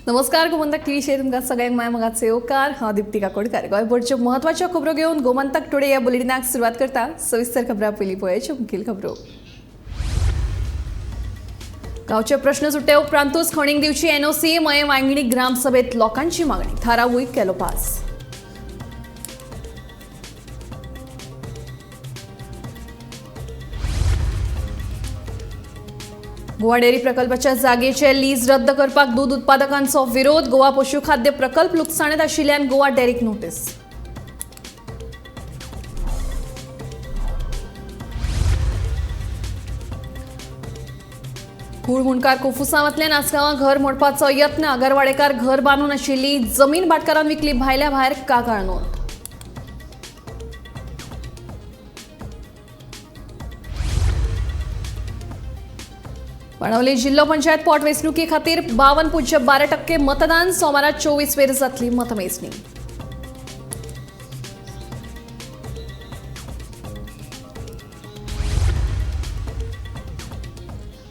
नमस्कार, गोमंतक टीव्हीचेर तुमकां सगळ्यांक माय मोगाचो येवकार. हांव दिप्ती काकोडकर. गोंयभरच्यो म्हत्वाच्यो खबरो घेवन गोमंतक टुडे ह्या बुलेटिनाक सुरवात करता. सविस्तर खबरां पयलीं पळयाच्यो मुखेल खबरो. गांवचे प्रश्न सुट्टे उपरांतूच खणीक दिवची एनओसी. मये वांगणी ग्रामसभेत लोकांची मागणी. थारावूय केलो पास. गोवा डेअरी प्रकल्पाच्या जागेचे लीज रद्द करपाक दूद उत्पादकांचो विरोध. गोवा पशुखाद्य प्रकल्प लुकसाणेत आशिल्ल्यान गोवा डेअरीक नोटीस. कूळ मुंडकार कोफुसांवांतल्यान आसगांवां घर मोडपाचो यत्न. आगरवाडेकार घर बांदून आशिल्ली जमीन भाटकारान विकली. भायल्या भायर कागाळ नोंद. बाणावली जिल्हो पंचायत पोटवेंचणुके खातीर 52.12% मतदान. सोमारा 24 वेर जातली मतमेजणी.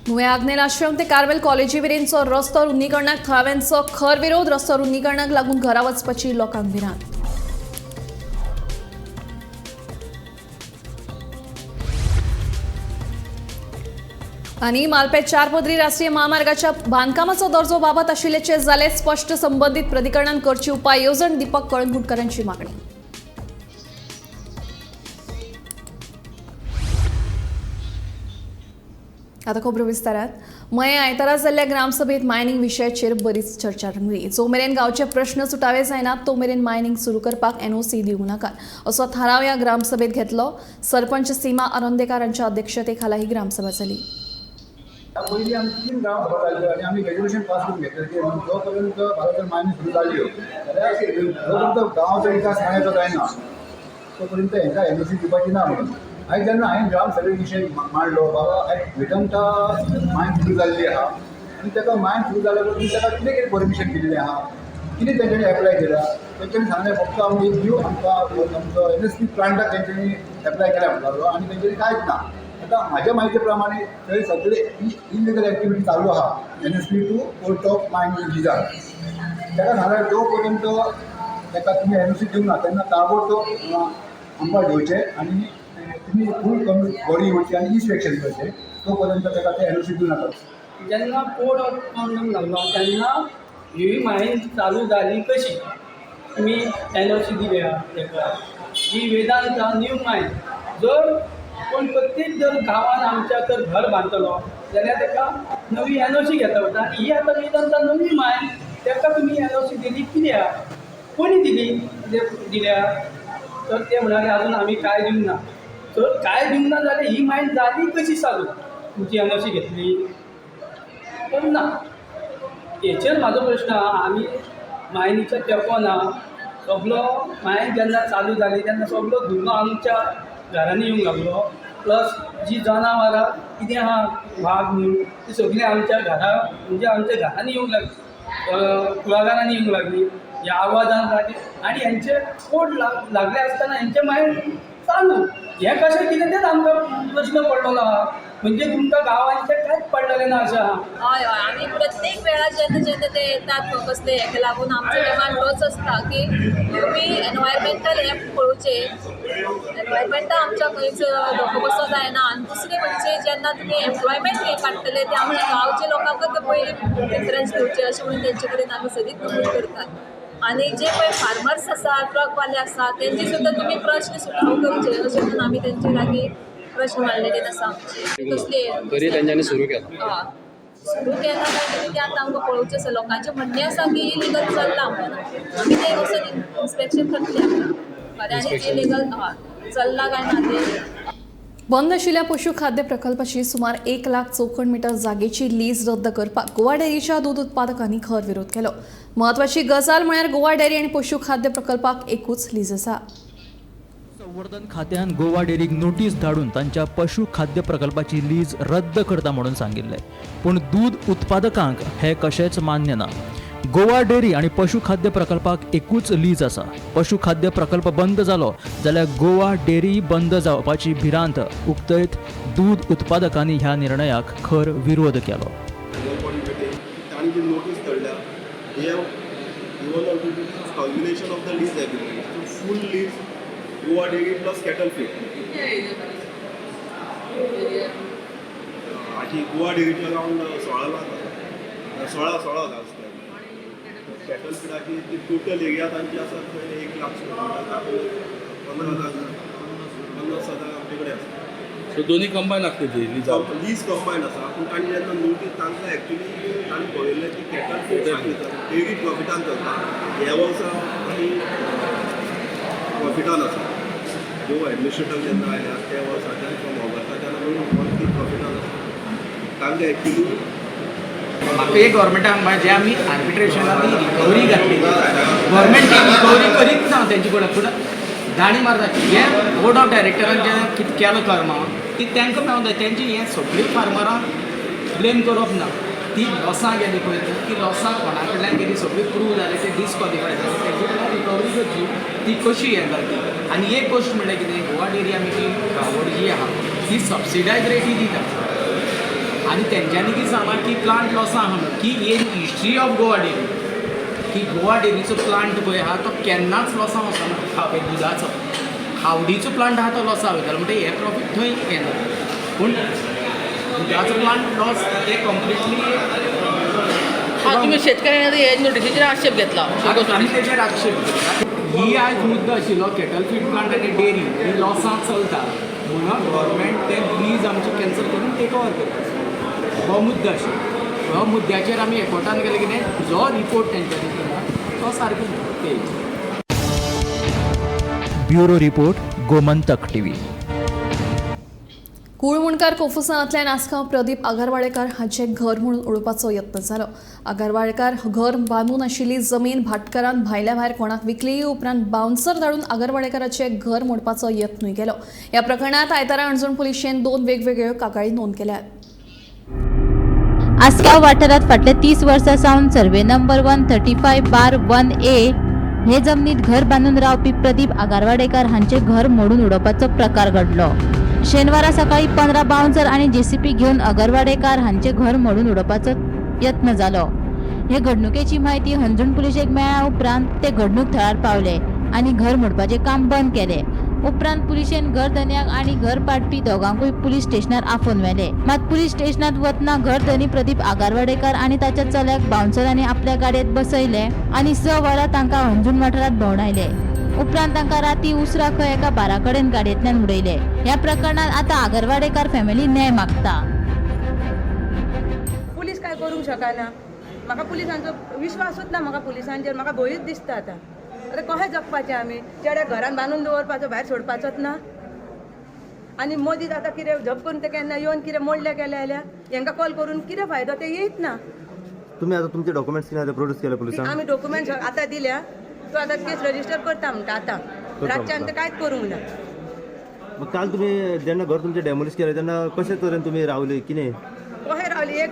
नुवें आग्नेल आश्रम ते कार्वेल कॉलेजी मेरेनचो रस्तो रुंदीकरणाक थळाव्यांचो खर विरोध. रस्तो रुंदीकरणाक लागून घरा वचपाची लोकांक भिरांत. आनी मालपे चार पदरी राष्ट्रीय महामार्गाच्या बांदकामाचो दर्जो बाबत आशिल्ल्याचे जाले स्पश्ट. संबंधित प्राधिकरणान करची उपाय येवजण. दीपक कळंगूटकरांची मागणी. आता खबरो विस्तारात. मये आयतारा जाल्ल्या ग्रामसभेत मायनिंग विशयाचेर बरीच चर्चा रंगली. जो मेरेन गांवचे प्रश्न सुटावे जायनात तो मेरेन मायनिंग सुरू करपाक एनओसी दिवंक नाकात असो थाराव ह्या ग्रामसभेत घेतलो. सरपंच सीमा आरोंदेकार हांच्या अध्यक्षतेखाला ही ग्रामसभा जाली. पयलीं आमी तीन ग्रामसभा जाल्ल्यो आनी आमी रेजोल्युशन पास करून घेतलें की जो पर्यंत भारतान मायनिंग सुरू जाल्यो जाल्यार जो पर्यंत गांवाचो विकास मायनाचो जायना तो पर्यंत हेंकां एनओसी दिवपाची ना म्हणून. आयज जेन्ना हांवें ग्रामसभे विशय मांडलो, बाबा आयज वेदांता मायन सुरू जाल्ली आहा आनी ताका मायन सुरू जाल्या उपरांत ताका कितें कितें परमिशन दिल्लें आहा, कितें तेंच्यांनी एप्लाय केला. तेंच्यांनी सांगलें फक्त आमी एक न्यू आमकां आमचो एनएसपी प्लांटाक तेंच्यांनी एप्लाय केला म्हणटालो आनी तेंच्यांनी कांयच ना. आतां म्हाज्या म्हायती प्रमाणे थंय सगळे इलिगल एक्टिविटी चालू आहा. NSP to port of mine lizard ताका सांगल्यार जो पर्यंत ताका तुमी एनओसी दिवंक ना तेन्ना ताबडतोब आमकां घेवचें आनी तुमी फूल कमी बॉडी येवची आनी इन्स्पेक्शन करचें, तो पर्यंत ताका ते एनओसी दिवं नाका. जेन्ना कोड ऑफ कॉन्डक्ट लागलो तेन्ना ही मायन चालू जाली कशी तुमी एनओसी दिल्या ताका? ही वेदांता न्यू मायन जर कोण प्रत्येक जर गांवान आमच्या जर घर बांदतलो जाल्यार ताका नवी एनओसी घेता पडटा आनी ही आतां वेदांता नवी मायन ताका तुमी एनओसी दिली कित्याक? कोणी दिली दिल्या? तर ते म्हणाले अजून आमी कांय दिवंक ना. तर कांय दिवंक ना जाल्यार ही मायन जाली कशी चालू? तुमची एनओसी घेतली तर ना. हेचेर म्हाजो प्रश्न आहा. आमी मायनीच्या तेंको ना. सगलो मायन जेन्ना चालू जाली तेन्ना सगलो धुल्लो आमच्या घरांनी येवंक लागलो. प्लस जी जनावरां कितें आहा वाग म्हूण ती सगळीं आमच्या घरा म्हणजे आमच्या घरांनी येवंक लागली, कुळागरांनी येवंक लागली. ह्या आवाजान लागली आनी हेंचे कोड लागले आसतना हेंचे मायन चालू हें कशें कितें तेंच आमकां प्रश्न पडलेलो आहा. म्हणजे तुमकां गांवांचें कांयच पडलेलें ना अशें आहा. हय हय, आमी प्रत्येक वेळा जेन्ना जेन्ना ते येतात न्हू कसले हेका लागून आमचो डिमांड तोच आसता की तुमी एनवायरमेंटल हें पळोवचें. एनवायरमेंटा आमच्या खंयच धोको कसो जायना. आनी दुसरें म्हणजे जेन्ना तुमी एम्प्लॉयमेंट हे काडटले ते आमच्या गांवच्या लोकांकच पयलीं प्रिफरन्स दिवचें अशें म्हणून तेंचे कडेन आमी सदींच नमूद करतात. आनी जे पळय फार्मर्स आसा, ट्रकवाले आसा, तेंचे सुद्दां तुमी प्रश्न सुटावो करचे अशें म्हणून आमी तेंचे लागीं प्रश्न मांडलेले आसा आमचे. कसले तरी तेंच्यांनी सुरू केला. हय, सुरू केला काय कितें तें आतां आमकां पळोवचें आसा. लोकांचें म्हणणें आसा की इलिगल चल्लां म्हणून. आमी तें वचून इन्स्पेक्शन करतले आतां खऱ्यांनी इलिगल हय चल्लां काय ना तें. बंद आशिल्ल्या पशु खाद्य प्रकल्पाची सुमार 1 लाख चौखण मिटर जागेची लीज रद्द करपाक गोवा डेअरीच्या दूद उत्पादकांनी खर विरोध केलो. म्हत्वाची गजाल म्हळ्यार गोवा डेअरी आनी पशु खाद्य प्रकल्पाक एकूच लीज आसा. संवर्धन खात्यान गोवा डेअरीक नोटीस धाडून तांच्या पशु खाद्य प्रकल्पाची लीज रद्द करता म्हणून सांगिल्लें. पूण दूद उत्पादकांक हें कशेंच मान्य ना. गोवा डेअरी आनी पशु खाद्य प्रकल्पाक एकूच लीज आसा. पशु खाद्य प्रकल्प बंद जालो जाल्यार गोवा डेअरी बंद जावपाची भिरांत उक्तयत दूद उत्पादकांनी ह्या निर्णयाक खर विरोध केलो. तांणी जी नोटीस धाडल्या They have given out to termination of the lease agreement. So full lease Goa dairy plus cattle feed. हाची गोवा डेअरीची अरावंड 16 लाख आसा, 16,000 स्क्वेअर. कॅटल फिडाची ती टोटल एरिया तांची आसा थंय 1 लाख स्क्वेअर, 15,000, 50,000 आमचे कडेन आसा. सो दोन्ही कंबायन आसली ती लिजा? लीज कंबायन आसा, पूण तांणी जेन्ना नोटीस तांकां एक्चुली तांणी पळयल्लें की कॅटल फीड सांगितलं डेअरी प्रॉफिटान चलता. ह्या वर्सा आमी प्रॉफिटान आसा. जो एडमिनिस्ट्रेटर जेन्ना आयल्या त्या वर्साच्यान फ्रॉम ऑगस्टाच्यान आमी वन ती प्रॉफिटान आसा. तांकां एक्चुली म्हाका एक गव्हर्मेंटाक म्हणपाक जे आमी आर्बिट्रेशनान ती रिकवरी घातली, गव्हर्मेंट ती रिकवरी करीत ना. तेंचे कडेन पूण दाणी मारता. हे बोर्ड ऑफ डायरेक्टरान जें कितें केलां कर्मां ती तांकां मेळोंक जाय. तेंची हें सगळीं फार्मरांक ब्लेम करप ना. ती लॉसां गेली पळय, ती लॉसां कोणा कडल्यान गेली सगळी प्रूव जालें, ते डिसक्वॉलिफाय जाले. तेजे कडल्यान रिकवरी करची, ती कशी हें जाता ती. आनी एक गोश्ट म्हणल्यार कितें, गोवा डेरी आमी ती खावड जी आहा ती सबसिडायज रेटी दिता आनी तेंच्यांनी कितें सांगलां की प्लांट लॉसां आहा म्हणून, की एक हिस्ट्री ऑफ गोवा डेरी की गोवा डेरीचो प्लांट पळय आहा तो केन्नाच लॉसां वचना. खावपी दुदाचो खावडीचो प्लांट आहा तो लॉसां वयतालो, म्हणटकीर हे प्रॉफीट थंय येना, पूण दुदाचो प्लांट लॉस ते कंप्लिटली. हा, तुम्ही शेतकऱ्यांनी हे नोटिसीचेर आक्षेप घेतला? आमी तेजेर आक्षेप घेतला. ही आयज मुद्दो आशिल्लो, कॅटल फीड प्लांट आनी डेरी ही लॉसां चलता म्हणून गव्हर्मेंट ते लीज आमची कॅन्सल करून टेक ओवर करता, हो मुद्दो आशिल्लो. हो मुद्द्याचेर आमी एकवटान गेले. कितें जो रिपोर्ट तेंच्यांनी केला तो सारको ते. Bureau report, Gomantak TV. कुळमुणकार कोफुसांतल्यान Assagao Pradeep Agarwadekar हाचें घर म्हणून उडोवपाचो यत्न जालो. आगरवाडेकार घर बांदून आशिल्ली जमीन भाटकारान भायल्या भायर कोणाक विकली. उपरांत बाउन्सर धाडून आगरवाडेकाराचें घर मोडपाचो यत्नूय केलो. ह्या प्रकरणांत आयतारा हणजूण पुलिशेन दोन वेगवेगळ्यो कागाळी नोंद केल्यात. आसगांव वाठारांत फाटल्या 30 वर्सां सावन survey number 135/1A हे जमनीत घर बांदून रावपी प्रदीप आगारवाडेकार हांचे घर मोडून उडोवपाचो प्रकार घडलो. शेनवारा सकाळी 15 बाउन्सर आनी जेसीबी घेवन अगरवाडेकार हांचे घर मोडून उडोवपाचो यत्न जालो. हे घडणुकेची म्हायती हणजूण पुलिशेक मेळ्ळ्या उपरांत ते घडणूक थळार पावले आनी घर मोडपाचें काम बंद केलें. उपरांत पुलिशेन घर धनयाक आनी घर पाडपी दोगांकूय पुलीस स्टेशनार आफोवन व्हेले. मात पुलीस स्टेशनात वतना घर धनी प्रदीप आगारवाडेकार आनी ताच्या चल्याक बाउन्सरांनी आपल्या गाडयेत बसयले आनी 6 वरां तांकां हणजूण वाठारांत भोंवडायले. उपरांत तांकां राती उसरां खंय एका बारा कडेन गाडयेंतल्यान उडयले. ह्या प्रकरणात आतां आगरवाडेकार फॅमिली न्याय मागता. पुलीस काय करूंक शकना. म्हाका पुलिसांचो विश्वासूच ना. म्हाका पुलिसांचेर म्हाका भंयूच दिसता. आतां आतां कशें जगपाचें आमी? चेड्याक घरान बांदून दवरपाचो, भायर सोडपाचोच ना. आनी मदींच आतां कितें झप करून ते केन्ना येवन कितें मोडले गेले जाल्यार हेंकां कॉल करून कितें फायदो? ते येयत ना. तुम्ही आता तुमचे डॉक्युमेंट्स कितें प्रोड्यूस केले पोलिसांक? आमी डॉक्युमेंट्स आतां दिल्या. तो आतां केस रजिस्टर करता म्हणटा. आतां रातच्यान ते कांयच करूंक ना. मग काल तुम्ही जेन्ना घर तुमचें डेमोलिश केलें तेन्ना कशे तरेन तुमी रावले कितें? कशें रावली, एक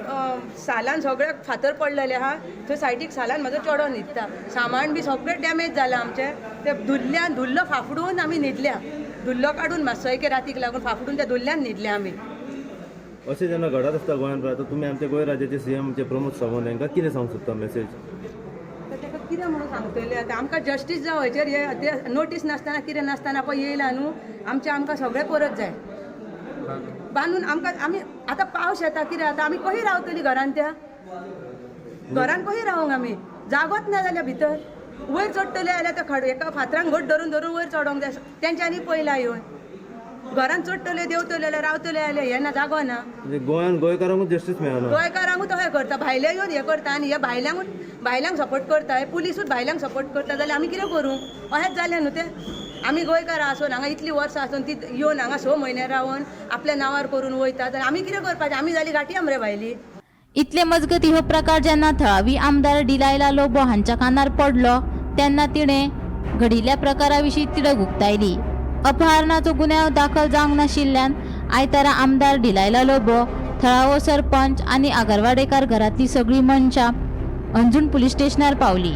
सालान सगळ्याक फातर पडलेले आहा थंय सायडीक. सालान म्हाजो चेडो न्हिदता. सामान बी सगळें डॅमेज जालां आमचें. ते धुल्ल्यान धुल्लो फाफडून आमी न्हिदल्या. धुल्लो काडून मातसो एके रातीक लागून फाफडून त्या धुल्ल्यान न्हिदल्या आमी. अशें जेन्ना घडत आसता गोंयांत, आतां तुमी आमच्या गोंय राज्याचे सीएम आमचे प्रमोद सावंत हांकां कितें सांगूंक सोदता मॅसेज? तर ताका कितें म्हणून सांगतले आतां? आमकां जस्टीस जावं हेचेर. हे ते नोटीस नासतना कितें नासतना पळय येयला न्हू, आमचें आमकां सगळें परत जाय बांदून आमकां. आमी आतां पावस येता, कितें जाता, आमी कशी रावतली घरान? त्या घरान कशी रावंक आमी? जागोच ना जाल्यार भितर. वयर चडटले जाल्यार त्या खड एका फातरांक घट धरून धरून वयर चडोंक जाय. तेंच्यांनी पयला येवन घरान चडटले देंवतले जाल्यार, रावतले जाल्यार हे ना, जागो ना. म्हणजे गोंयांत गोंयकारांकूच जस्टीस मेळना. गोंयकारांकूच तशें करता, भायले येवन हें करता आनी हे भायल्यांकूच भायल्यांक सपोर्ट करता. हे पुलिसूच भायल्यांक सपोर्ट करता जाल्यार आमी कितें करूं? अशेंच जालें न्हू तें. आमी गोंयकारां आसून हांगा इतलीं वर्सां आसून ती येवन हांगा 6 म्हयने रावन आपल्या नांवार करून वयता जाल्यार आमी कितें करपाचें? आमी जाली गांठी मरे भायली. इतले मजगती हो प्रकार जेन्ना थळावी आमदार डिलायला लोबो हांच्या कानार पडलो तेन्ना तिणें घडिल्ल्या प्रकारा विशीं तिडक उक्तायली. अपहरणाचो गुन्यांव दाखल जावंक नाशिल्ल्यान आयतारा आमदार डिलायला लोबो, थळावो सरपंच आनी आगरवाडेकार घरांतली सगळीं मनशां हणजूण पुलीस स्टेशनार पावली.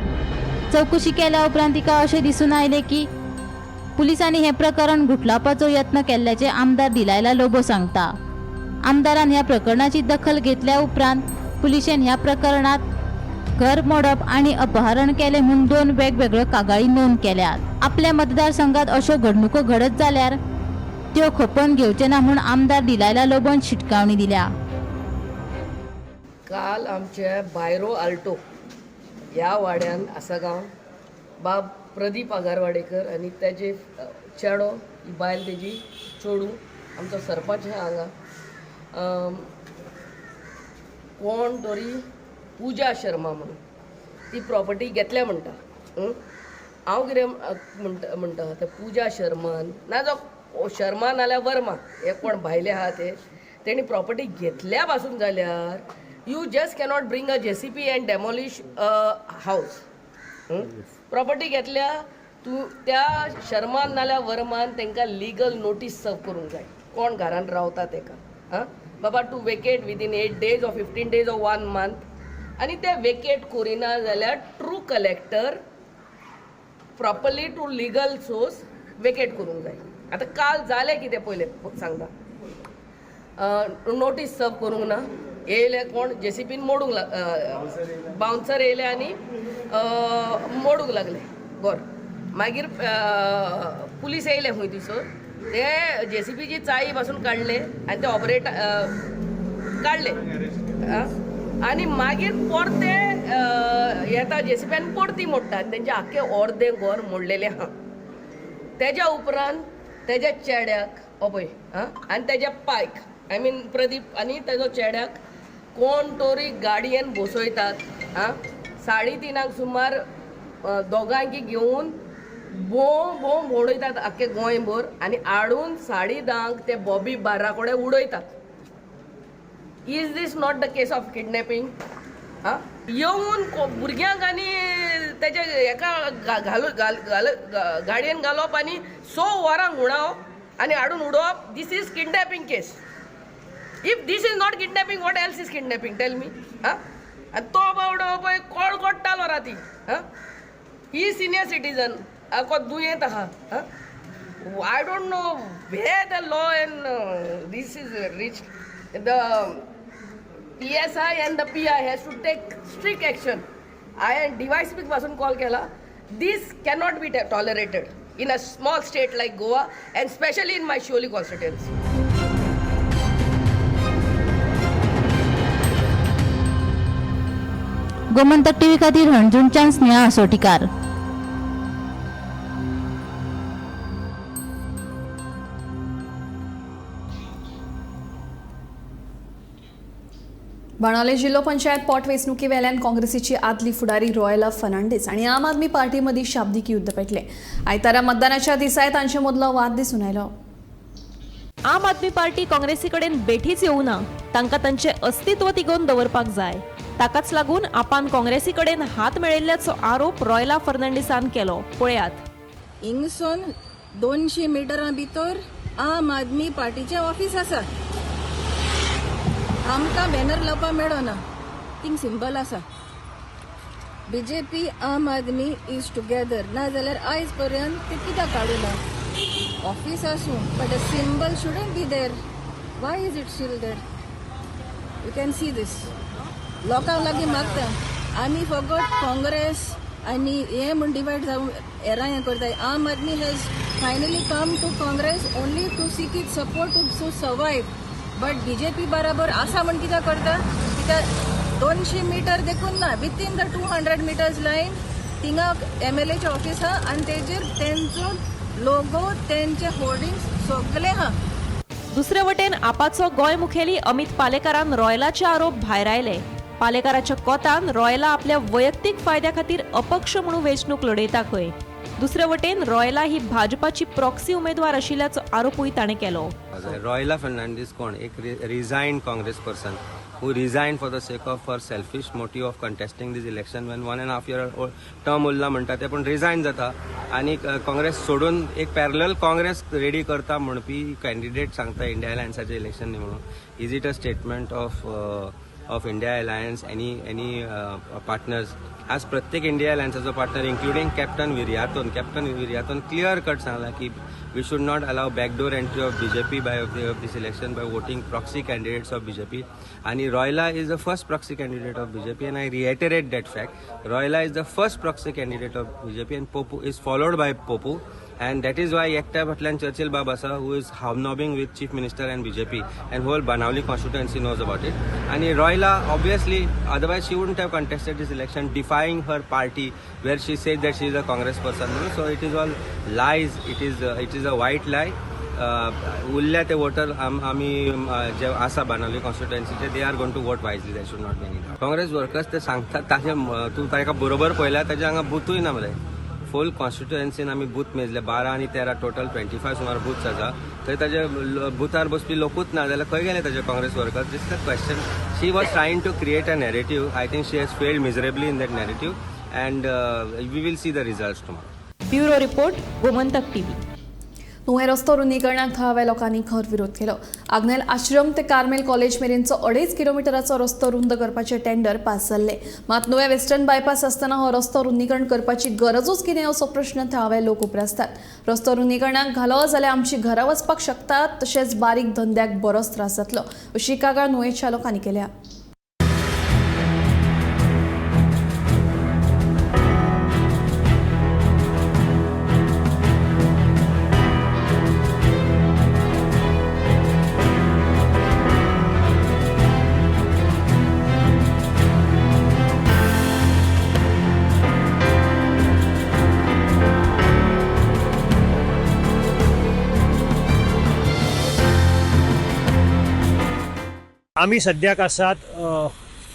चवकशी केल्या उपरांत तिका अशें दिसून आयलें की पुलिसांनी हें प्रकरण गुठलावपाचो यत्न केल्ल्याचें आमदार डिलायला लोबो सांगता. आमदारान ह्या प्रकरणाची दखल घेतल्या उपरांत पुलिशेन ह्या प्रकरणात घर मोडप आनी अपहरण केलें म्हूण 2 वेगवेगळ्यो कागाळी नोंद केल्यात. आपल्या मतदारसंघात अश्यो घडणुको घडत जाल्यार त्यो खपोवन घेवचे ना म्हूण आमदार डिलायला लोबोन शिटकावणी दिल्या. काल आमचे बायरो आल्टो ह्या वाड्यान आसगांव बाब प्रदीप आगारवाडेकर आनी तेजे चेडो ही बायल तेजी चेडूं आमचो सरपंच आहा हांगा कोण तरी पूजा शर्मा म्हणून ती प्रॉपर्टी घेतल्या म्हणटा. हांव कितें म्हणटा ते पूजा शर्मान ना जो शर्मा नाल्यार वर्मा हे कोण भायले आहा ते तेणी प्रॉपर्टी घेतल्या पासून जाल्यार you just cannot bring a JCB and demolish a house. Property घेतल्या तूं त्या शर्मान नाल्यार वर्मान तांकां लिगल नोटीस सर्व करूंक जाय कोण घरान रावता तेका. आं बाबा to vacate within 8 days or 15 days or 1 month आनी ते वेकेट करिना जाल्यार through collector properly to legal source vacate करूंक जाय. आतां काल जालें कितें पयलें सांगता. नोटीस सर्व करूंक ना येयले कोण जेसीबीन मोडूंक बाउन्सर येयले आनी मोडूंक लागले गोर. मागीर पुलीस येयले खंय थंयसर ते जेसीबीची चाळी पासून काडले आनी ते ऑपरेट काडले आनी मागीर परते येता जेसीबी आनी परती मोडटा आनी तेंचे आख्खे अर्दें गोर मोडलेलें आहा. तेज्या उपरांत तेज्या चेड्याक हो पळय आं आनी तेज्या पायक I mean Pradeep आनी तेजो चेड्याक कोण तरी गाडयेन बसयतात. आं 3:30 सुमार दोगांकी घेवन भोंव भोंव भोंवडयतात आख्खे गोंयभर आनी हाडून 10:30 ते बॉबी बार्रा कडेन उडयतात. Is this not the case of kidnapping? आं येवन भुरग्यांक आनी तेजे हेका घालू घाल घाल गाडयेन घालप आनी 6 वरांक उणावप आनी हाडून उडोवप. This is kidnapping case. If this is not kidnapping what else is kidnapping tell me. आं आनी तो बावडो पळय कोळकोट्टालो राती. आं ही सिनियर सिटीजन को दुयेंत आहा. I don't know where the law and this is reach. The PSI and the PI has to take strict action. I and DYSP पासून call केला. This cannot be tolerated in a small state like Goa and specially in my Siolim constituency. Gomantak TV खातीर हणजूणच्यान स्नेहा आसोटीकार. बाणावले जिल्हो पंचायत पोटवेंचणुके वेल्यान काँग्रेसीची आदली फुडारी रॉयला फर्नांडीस आनी आम Aadmi party मदीं शाब्दीक युद्ध पेटलें. आयतारा मतदानाच्या दिसाय तांचे मदलो वाद दिसून आयलो. आम आदमी पार्टी काँग्रेसी कडेन बेठीच येवना ना, तांकां तांचें अस्तित्व तिगोवन दवरपाक जाय. ताकाच लागून आपान काँग्रेसी कडेन हात मेळयल्ल्याचो आरोप रॉयला फर्नांडीसान केलो. पळयात. हिंगसून 200 मिटरां भितर आम आदमी पार्टीचें ऑफिस आसा. आमकां बॅनर लावपाक मेळना, थिंग सिंबल आसा. बीजेपी आम आदमी is together. ना जाल्यार आयज पर्यंत ते कित्याक काडूना? ऑफिस आसूं but a symbol shouldn't be there. Why is it still there? You can see this. लोकांक लागीं मागता आमी फकत काँग्रेस आनी हें म्हूण डिवायड जावन हेरां हें करता. Aam Aadmi has finally come to Congress only to seek it support to survive. But BJP बराबर आसा म्हण कित्याक करता? कित्याक 200 मिटर देखून ना, within the 200 meters line थिंगा MLAचें ऑफिस आहा आनी तेजेर तेंचो लोगो तेंचे होर्डिंग्स सगळे आहा. दुसरे वटेन आपाचो गोंय मुखेली अमित पालेकारान रॉयलाचे आरोप भायरायले. पालेकाराच्या कोतान रॉयला आपल्या वैयक्तीक फायद्या खातीर अपक्ष म्हणून वेंचणूक लढयता खंय. दुसरे वटेन रॉयला ही भाजपाची प्रॉक्सी उमेदवार आशिल्ल्याचो आरोपूय ताणें केलो. रॉयला फर्नांडीस कोण? एक resigned Congress person who resigned for the sake of her selfish motive of contesting this election when 1.5 year term उरला म्हणटा ते, पूण रिजायन जाता आनी काँग्रेस सोडून एक पॅरलल काँग्रेस रेडी करता म्हणपी कॅन्डिडेट सांगता इंडिया अलायन्साचे इलेक्शन न्ही म्हणून. Is it a statement of of India Alliance, any partners. आज प्रत्येक इंडिया अलायन्साचो partner, including captain Viriato, captain Viriato clear cut सांगला की we should not allow backdoor entry of BJP by of this election by voting proxy candidates of BJP. आणि Royla is the first proxy candidate of BJP, and I reiterate that fact. Royla is the first proxy candidate of BJP and Popu is followed by Popu, and that is why एकट्या फाटल्यान Churchill बाब आसा, who is hobnobbing with Chief Minister and BJP, and whole Benaulim constituency knows about it. आणि रॉयला, obviously, otherwise she wouldn't have contested this election, defying her party where she says that she is a Congress person. So it is all lies, it is a white lie. उरल्या ते water आमी जे आसा Benaulim कॉन्स्टिट्युएन्सीचे, they are going to vote wisely. There should not be any. Congress workers ते सांगतात ताजे. तूं ताका बरोबर पळयल्यार ताजे हांगा बुथूय ना मरे. फूल कॉन्स्टिट्युएन्सीन आमी बूथ मेजले, 12 आनी 13, टोटल 25 सुमार बूथ्स आसा. थंय ताजे बुथार बसपी लोकूच ना जाल्यार खंय गेले ताजे Congress workers? This the question. She was trying to create a narrative. I think she has failed miserably in that narrative, and we will see the result tomorrow. Bureau report, Gomantak TV. Nuvem रस्तो रुंदीकरणाक थळाव्या लोकांनी खर विरोध केलो. आग्नेल आश्रम ते Carmel college मेरेनचो 2.5 किलोमिटराचो रस्तो रुंद करपाचे टेंडर पास जाल्ले. मात नुवें वेस्टर्न बायपास आसतना हो रस्तो रुंदीकरण करपाची गरजूच कितें असो प्रश्न थळावे लोक उप्रासतात. रस्तो रुंदीकरणाक घालो जाल्यार आमची घरां वचपाक शकतात, तशेंच बारीक धंद्याक बरोच त्रास जातलो अशी कागाळ नुवेंच्या लोकांनी केल्या. आमी सद्याक आसात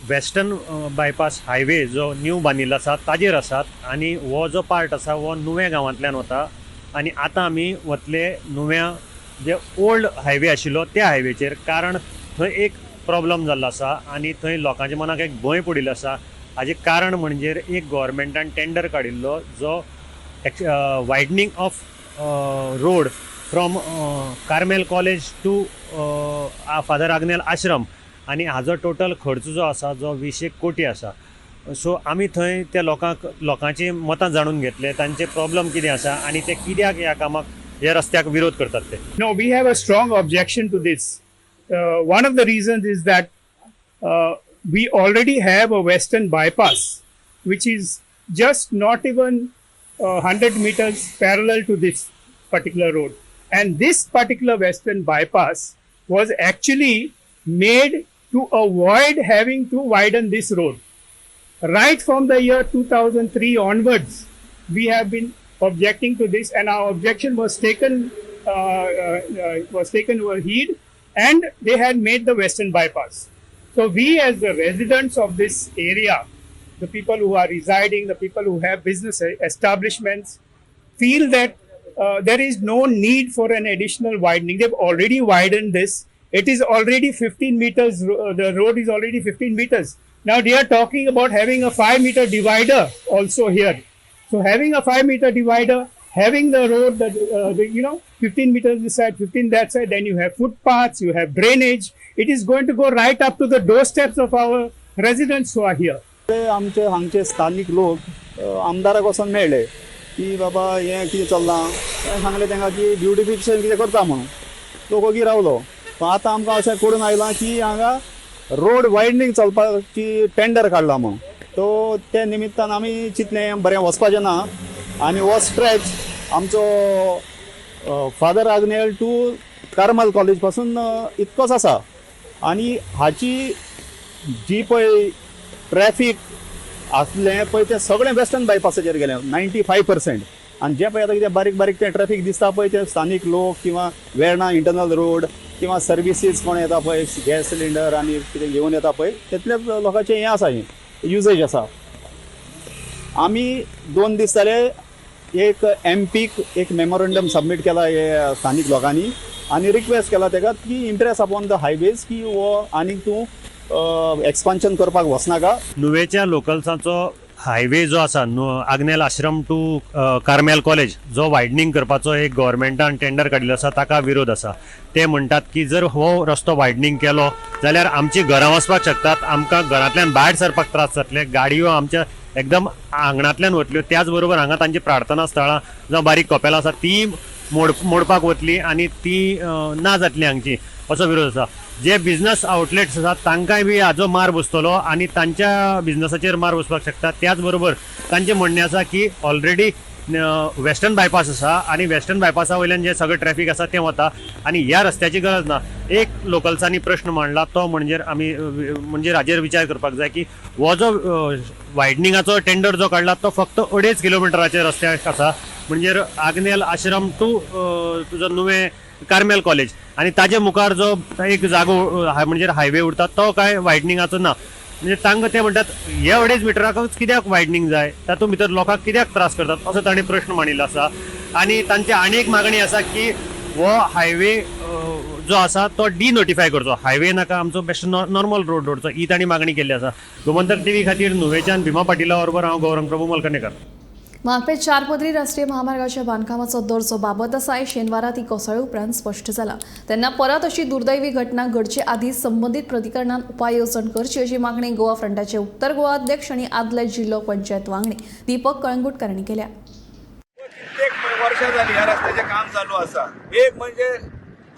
वेस्टर्न बायपास हायवे जो न्यू बांदिल्लो आसा ताजेर आसात आनी हो जो पार्ट आसा हो नुवें गांवांतल्यान वता आनी आतां आमी वतले नुव्यां जे ओल्ड हायवे आशिल्लो त्या हायवेचेर, कारण थंय एक प्रॉब्लम जाल्लो आसा आनी थंय लोकांच्या मनाक एक भंय पडिल्लो आसा. हाजें कारण म्हणजे एक गोवोरमेंटान टेंडर काडिल्लो जो widening of road from Carmel College to Father Agnel Ashram आनी हाजो टोटल खर्च जो आसा जो 20 कोटी आसा. सो आमी थंय त्या लोकांक लोकांची मतां जाणून घेतले, तांचे प्रॉब्लम कितें आसा आनी ते कित्याक ह्या कामाक ह्या रस्त्याक विरोध करतात ते. No, we have a strong objection to this. One of the reasons is that we already have a western bypass, which is just not even 100 meters parallel to this particular road. And this particular western bypass was actually made to avoid having to widen this road. Right from the year 2003 onwards, we have been objecting to this, and our objection was taken heed, and they had made the western bypass. So we, as the residents of this area, the people who are residing, the people who have business establishments, feel that there is no need for an additional widening. They've already widened this. It is already 15 meters. The road is already 15 meters. Now they are talking about having a 5-meter divider also here. So having a 5-meter divider, having the road that 15 meters this side, 15 that side, then you have footpaths, you have drainage. It is going to go right up to the doorsteps of our residents who are here. आमचे हांगचे स्थानीक लोक आमदाराक वचोन मेळ्ळे की बाबा हें कितें चल्लां, तेणें सांगलें तांकां की ब्युटिफिकेशन कितें करता म्हणून. लोक ओगी रावलो. पण आतां आमकां अशें करून आयलां की हांगा रोड वायडनींग चलपाची टेंडर काडला म्हणून. तो ते निमित्तान आमी चिंतलें बरें वचपाचें ना आनी हो स्ट्रेच आमचो father Agnel to Carmel college पासून इतकोच आसा आनी हाची जी पळय ट्रॅफीक आसलें पळय तें सगळें वेस्टर्न बायपासाचेर गेलें 95%. आनी जें पळय आतां कितें बारीक बारीक तें ट्रॅफीक दिसता पळय तें स्थानीक लोक किंवा वेर्णा इंटरनल रोड किंवा सर्विसीस कोण येता पळय गॅस सिलिंडर आनी कितें घेवन येता पळय तितल्याच लोकांचें हें आसा, हें युजेज आसा. आमी 2 दीस जाले एक एम पीक एक मेमोरंडम सबमीट केला हे स्थानीक लोकांनी आनी रिक्वेस्ट केला तेका की इम्प्रेस अपॉन the highways की हो आनीक तूं एक्सपान्शन करपाक वचनाका. नुवेच्या लोकल्सांचो हायवे जो आसा आग्नेल आश्रम टू कार्मेल कॉलेज जो वायडनींग करपाचो एक गव्हर्मेंटान टेंडर काडिल्लो आसा ताका विरोध आसा. ते म्हणटात की जर हो रस्तो वायडनींग केलो जाल्यार आमची घरां वचपाक शकतात, आमकां घरांतल्यान भायर सरपाक त्रास जातले, गाडयो आमच्या एकदम आंगणांतल्यान वतल्यो, त्याच बरोबर हांगा तांची प्रार्थना स्थळां जावं बारीक कपेलां आसा ती मोडपाक वतली आनी ती ना जातली हांगची, असो विरोध आसा. जे बिझनस आउटलेट्स आसात तांकांय बी हाजो मार बसतलो आनी तांच्या बिझनसाचेर मार बसपाक शकता. त्याच बरोबर तांचें म्हणणें आसा की ऑलरेडी वेस्टर्न बायपास आसा आनी वेस्टर्न बायपासा वयल्यान जें सगळें ट्रॅफीक आसा तें वता आनी ह्या रस्त्याची गरज ना. एक लोकल्सांनी प्रश्न मांडला तो म्हणजे आमी म्हणजे हाजेर विचार करपाक जाय की हो जो वायडनिंगाचो टेंडर जो काडला तो फक्त 2.5 किलोमिटराचे रस्त्याक आसा, म्हणजे आग्नेल आश्रम टू तुजो नुवें कार्मेल कॉलेज आनी ताजे मुखार जो एक जागो म्हणजे हायवे उरता तो काय वायडनिंगाचो ना. म्हणजे तांकां ते म्हणटात हे 2.5 मिटराकूच कित्याक वायडनींग जाय, तातूंत भितर लोकांक कित्याक त्रास करतात असो तांणी प्रश्न मांडिल्लो आसा. आनी तांची आनी एक मागणी आसा की हो हायवे जो आसा तो डिनोटिफाय करचो, हायवे नाका आमचो बेश्टो नॉर्मल रोड दवरचो, ही तांणी मागणी केल्ली आसा. गोमंतक टीव्ही खातीर नुवेच्यान भीमा पाटिला बरोबर हांव गौरंग प्रभू मलकणेकर. म्हापे चारपदरी राष्ट्रीय महामार्गाच्या बांदकामाचो दर्जो बाबत आसा हे शेनवारा ती कोसळ्ळे उपरांत स्पश्ट जाला. तेन्ना परत अशी दुर्दैवी घटना घडचे आदी संबंदीत प्राधिकरणान उपाय येवजण करची अशी मागणी गोवा फ्रंटाचे उत्तर गोवा अध्यक्ष आनी आदले जिल्लो पंचायत वांगडी दीपक कळंगुटकर हांणी केल्या. कित्येक वर्षां जाली ह्या रस्त्याचें काम चालू आसा. एक म्हणजे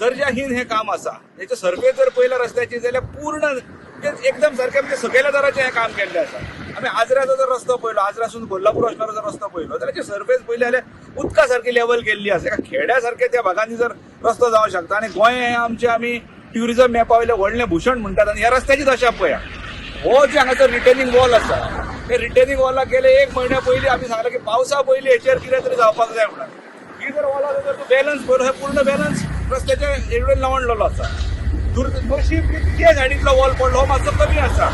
दर्जाहीन हें काम आसा. हेचे सर्वे जर पळयला रस्त्याची जाल्यार पूर्ण एकदम सारकें म्हणजे सकयल्या दराचें हें काम केल्लें आसा. आमी आजऱ्याचो जर रस्तो पळयलो, आजऱ्यासून कोल्हापूर वचणारो जर रस्तो पळयलो जाल्यार सर्फेस पळयली जाल्यार उदका सारकी लेवल केल्ली आसा. एका खेड्या सारके त्या भागांनी जर रस्तो जावंक शकता. आनी गोंय हें आमचें आमी ट्युरिजम मॅपा वयलें व्हडलें भूषण म्हणटात आनी ह्या रस्त्याची दशा पळया. हो जे हांगासर रिटेनिंग वॉल आसा ते रिटेनिंग वॉलाक गेले एक म्हयन्या पयलीं आमी सांगलें की पावसा पयलीं हेचेर कितें तरी जावपाक जाय म्हणून. ही जर वॉलाचो जर तूं बॅलन्स पळयलो, हे पूर्ण बॅलन्स रस्त्याच्या हेडून लावणलेलो आसा. नशीब की त्या सायडींतलो वॉल पडलो हो मातसो कमी आसा.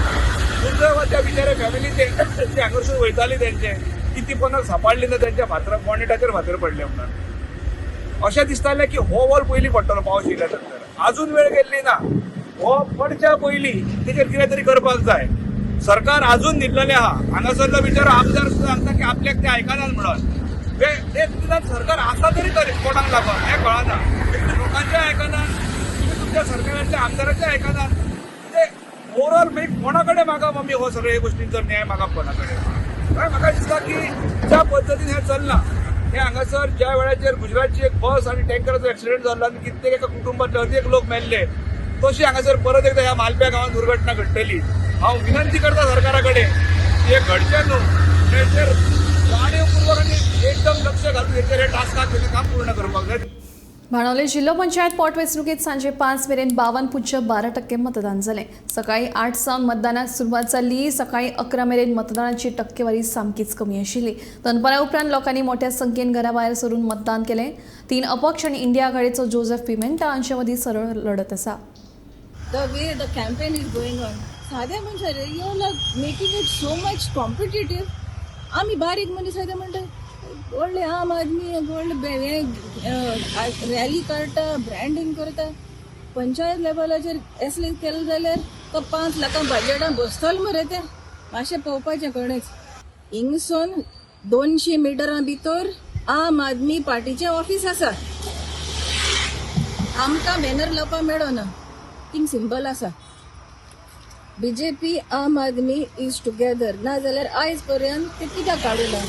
दुर्दैव त्या बिचाऱ्या फॅमिलीचे जे हांगासून वयताली तेंचे की ती कोणाक सापडली ना, तेंच्या फातर बॉनेटाचेर फातर पडले म्हणून. अशें दिसतालें की हो वॉल पयलीं पडटलो पावस येयल्या नंतर. आजून वेळ गेल्ली ना. हो पडच्या पयलीं तेचेर कितें तरी करपाक जाय. सरकार आजून न्हिदलेलें आहा. हांगासरलो बिचारो आमदार सुद्दां सांगता की आपल्याक ते आयकनात म्हणून. ते सरकार आसा तरी तरी कोणाक लागून हें कळना. लोकांचें आयकनात, तुमी तुमच्या सरकारांतल्या आमदाराचें आयकनात. म्हणजे ओवरऑल मागीर कोणा कडेन मागप आमी हो सगळे गोश्टींचो न्याय मागप कोणा कडेन? काय म्हाका दिसता की ज्या पद्दतीन हें चल्लां हें हांगासर ज्या वेळाचेर गुजरातची एक बस आनी टँकराचो एक्सिडंट जाल्लो आनी कित्येक एका कुटुंबांतले अनेक लोक मेल्ले, तशी हांगासर परत एकदा ह्या मालप्या गांवांत दुर्घटना घडटली. हांव विनंती करता सरकारा कडेन की हें घडचें न्हू, हेचेर जाणीवपूर्वक आनी एकदम लक्ष घालून हेचेर हे टास्काक काम पूर्ण करपाक जाय. बाणावले जिल्हो पंचायत पोटवेंचणुकेत सांजे 5 मेरेन 52.12% मतदान जालें. सकाळी 8 सावन मतदानाक सुरवात जाल्ली. सकाळी 11 मेरेन मतदानाची टक्केवारी सामकीच कमी आशिल्ली. दनपारा उपरांत लोकांनी मोठ्या संख्येन घरा भायर सरून मतदान केलें. 3 अपक्ष आनी इंडिया आघाडीचो जोसेफ पिमेंटा हांचे मदीं सरळ लढत आसा. The way the campaign is going on, साद्या मनशां you are making it so much competitive. आमी बारीक मनीस आसा म्हणटा व्हडले आम आदमी व्हडले हें रॅली काडटा, ब्रँडींग करता. पंचायत लेवलाचेर असलें केलें जाल्यार तो 5 लाखां बजेटां बसतलो मरे. ते मातशें पळोवपाचें कोणेच. हिंगसून 200 मिटरां भितर आम आदमी पार्टीचें ऑफीस आसा. आमकां बॅनर लावपाक मेळना, थिंग सिंबल आसा. बीजेपी आम आदमी is together. ना जाल्यार आयज पर्यंत ते कित्याक काडूना?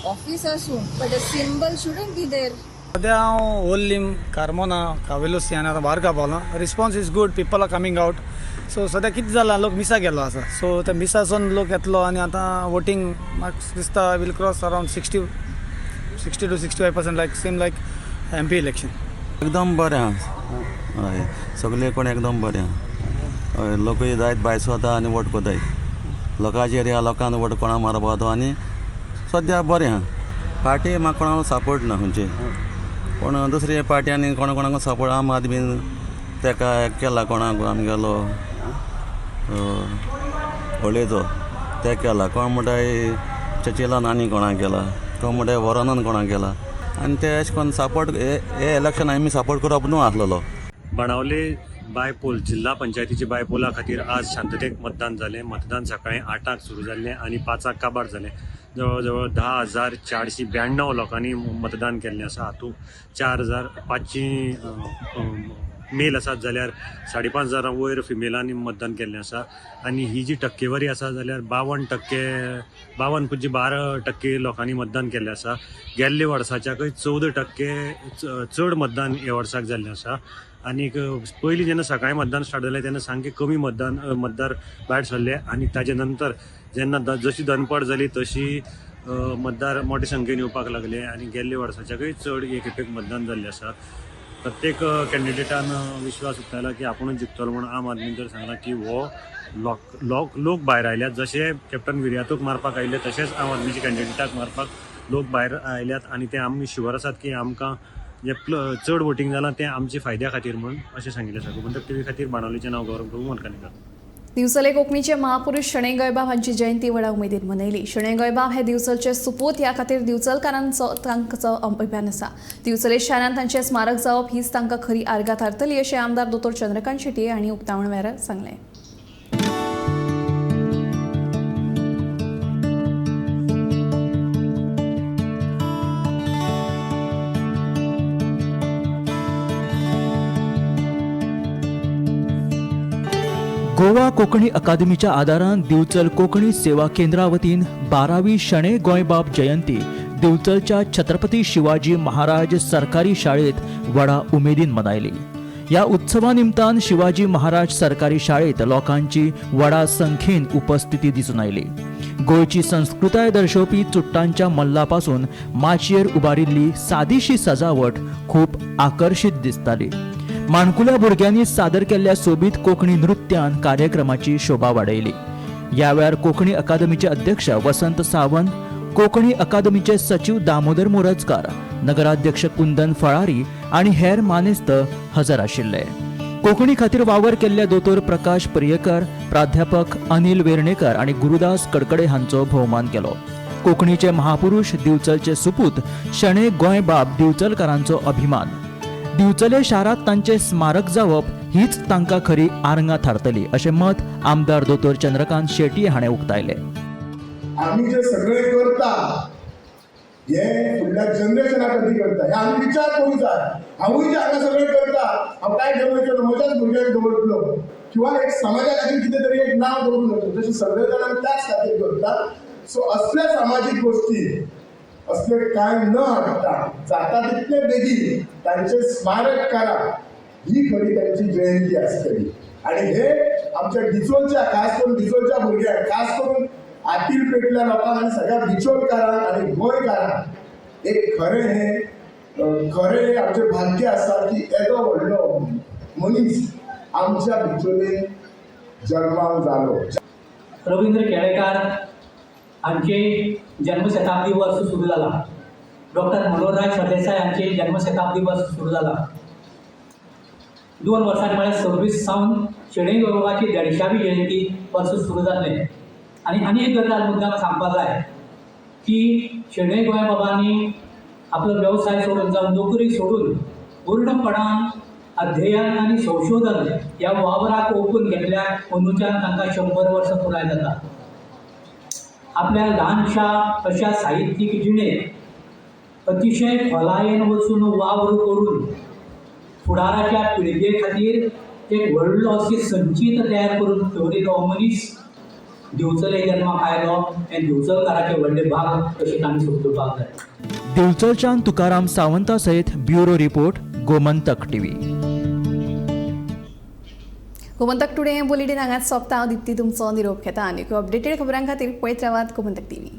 ऑफीस आसूं, but the symbol shouldn't be there. सद्या हांव ओल्लीम कार्मोना कावेलोसी आनी आतां बारका पावलां. Response is good, people are coming out. So सद्या कितें जालां, लोक मिसा गेल्लो आसा. सो ते मिसासून लोक येतलो आनी आतां वोटींग म्हाका दिसता will cross around 60 to 65%, like same like MP election. एकदम बरें आहा. हय, सगळे कोण एकदम बरें आहा. हय, लोकूय जायत भायर सरता आनी वोट कोताय. लोकांचेर ह्या लोकांक वोट कोणा मारपा तो आनी सद्या बरें आहा. पार्टी म्हाका कोणाक सपोर्ट ना खंयची, पूण दुसरे पार्टी आनी कोणा कोणाक सपोर्ट. आम आदमी तेका केला कोणाक आमगेलो होळयेचो ते केला, कोण म्हणटाय चर्चिलान आनी कोणाक केला, कोण म्हणटाय वॉरनान कोणाक केला. आनी ते अशें करून सपोर्ट हे इलेक्शन आमी सपोर्ट करप न्हू आसलेलो. बाणावले बायपोल जिल्हा पंचायतीचे बायपोला खातीर आज शांततेत मतदान जालें. मतदान सकाळी 8 सुरू जाल्लें आनी 5 काबार जालें. जवळ जवळ 10,492 लोकांनी मतदान केल्लें आसा. हातूंत 4,500 मेल आसात जाल्यार 5,500 वयर फिमेलांनी मतदान केल्लें आसा. आनी ही जी टक्केवारी आसा जाल्यार 52%, 52.12% लोकांनी मतदान केल्लें आसा. गेल्ले वर्साच्याकय 14% चड मतदान ह्या वर्साक जाल्लें आसा. आनीक पयलीं जेन्ना सकाळीं मतदान स्टार्ट जालें तेन्ना सामकें कमी मतदार भायर सरले आनी ताजे नंतर जेन्ना जशी दनपार जाली तशी मतदार मोठे संख्येन येवपाक लागले आनी गेल्ले वर्साच्याकय चड एक खेपेक मतदान जाल्लें आसा. प्रत्येक कॅन्डिडेटान विश्वास उक्तायला की आपुणूच जिखतलो म्हणून. आम आदमीन तर सांगला की हो लोक भायर आयल्यात, जशे कॅप्टन विर्यातूक मारपाक आयिल्ले तशेंच आम आदमीच्या कॅन्डिडेटाक मारपाक लोक भायर आयल्यात आनी ते आमी शुवर आसात की आमकां जे चड वोटींग जालां तें आमचे फायद्या खातीर म्हणून अशें सांगिल्लें आसा. गोमंतक टीव्ही खातीर बाणावलीचें नांव गौरव प्रभू मलकानीकर. दिवचले कोंकणीचे महापुरुष शणै गोंयबाब हांची जयंती व्हडा उमेदीन मनयली. शणै गोंयबाब हे दिवचलचे सुपूत ह्या खातीर दिवचलकारांचो तांचो अभिमान आसा. दिवचले शारांत तांचें स्मारक जावप हीच तांकां खरी आर्गां थारतली अशें आमदार दोतोर चंद्रकांत शेट्ये हांणी उक्तावण वेळार सांगलें. गोवा कोंकणी अकादमीच्या आदारान दिवचल कोंकणी सेवा केंद्रा वतीन 12वी शणै गोंयबाब जयंती दिवचलच्या छत्रपती शिवाजी महाराज सरकारी शाळेत व्हडा उमेदीन मनयली. ह्या उत्सवा निमतान शिवाजी महाराज सरकारी शाळेत लोकांची व्हडा संख्येन उपस्थिती दिसून आयली. गोंयची संस्कृताय दर्शोवपी चुट्टांच्या मल्ला पासून माचयेर उबारिल्ली सादीशी सजावट खूब आकर्शीत दिसताली. माणकुल्या भुरग्यांनी सादर केल्ल्या सोबीत कोंकणी नृत्यान कार्यक्रमाची शोभा वाडयली. ह्या वेळार कोंकणी अकादमीचे अध्यक्ष वसंत सावंत, कोंकणी अकादमीचे सचीव दामोदर मोरजकार, नगराध्यक्ष कुंदन फळारी आनी हेर मानेस्त हजर आशिल्ले. कोंकणी खातीर वावर केल्ल्या दोतोर प्रकाश पर्येकर, प्राध्यापक अनिल वेर्णेकर आनी गुरुदास कडकडे हांचो भोवमान केलो. कोंकणीचे महापुरुष दिवचलचे सुपूत शणै गोंयबाब दिवचलकारांचो अभिमान. दिवचले शारांत तांचें स्मारक जावप हीच तांकां खरी आर्गां थारतली अशें मत आमदार दोतोर चंद्रकांत शेट्ये हाणें उक्तायलें. आमी जे सगळे करता हे फुडल्या जनरेशना खातीर करता हे आमी विचार करूंक जाय. हांवूय जे हांगा सगळें करता हांव कांय दवरतलो म्हज्याच भुरग्यांक दवरतलो किंवा एक समाजा खातीर कितें तरी एक नांव दवरूंक जाता, तशें सगळे जाण त्याच खातीर करता. सो असल्या सामाजीक गोश्टी असले कांय न हाडटा जाता तितले बेगीन तांचे स्मारक करा, ही खरी तांची जयंती आसतली. आनी हे आमच्या डिचोलच्या, खास करून डिचोलच्या भुरग्यांक, खास करून आतील पेटल्या लोकांक आनी सगळ्या बिचोलकारांक आनी गोंयकारांक एक खरें हें खरें हें आमचें भाग्य आसा की येदो व्हडलो मनीस आमच्या बिचोलेन जल्माक जालो. रवींद्र केळेकार हांचे जन्मशताब्दी वर्स सुरू जाला. डॉक्टर मनोहरराय सरदेसाय हांचे जन्मशताब्दी वर्स सुरू जाला. 2 वर्सांनी म्हळ्यार 26 सावन शणै गोंयबाबाची 150वी जयंती वर्स सुरू जाल्लें. आनी आनी एक गजाल मुद्दाम सांगपाक जाय की शणै गोंयबाबांनी आपलो वेवसाय सोडून जावं नोकरी सोडून पूर्णपणान अध्ययन आनी संशोधन ह्या वावराक ओपून घेतल्यार अंदूच्यान तांकां 100 वर्सां पुराय जाता. आपल्या ल्हानशा अशा साहित्यीक जिणेंत अतिशय खोलायेन वचून वावर करून फुडाराच्या पिळगे खातीर एक व्हडलो अशी संचीत तयार करून दवरिल्लो हो मनीस दिवचले जन्माक आयलो हें दिवचलकाराचें व्हडलें भाग अशें आमी समजुपाक जाय. दिवचलच्यान तुकाराम सावंता सयत bureau report, Gomantak TV. Gomantak today हें बुलेटीन हांगाच सोंपता. हांव दिप्ती तुमचो निरोप घेता आनी अपडेटेड खबरां खातीर पळयत रावात गोमंतक टीव्ही.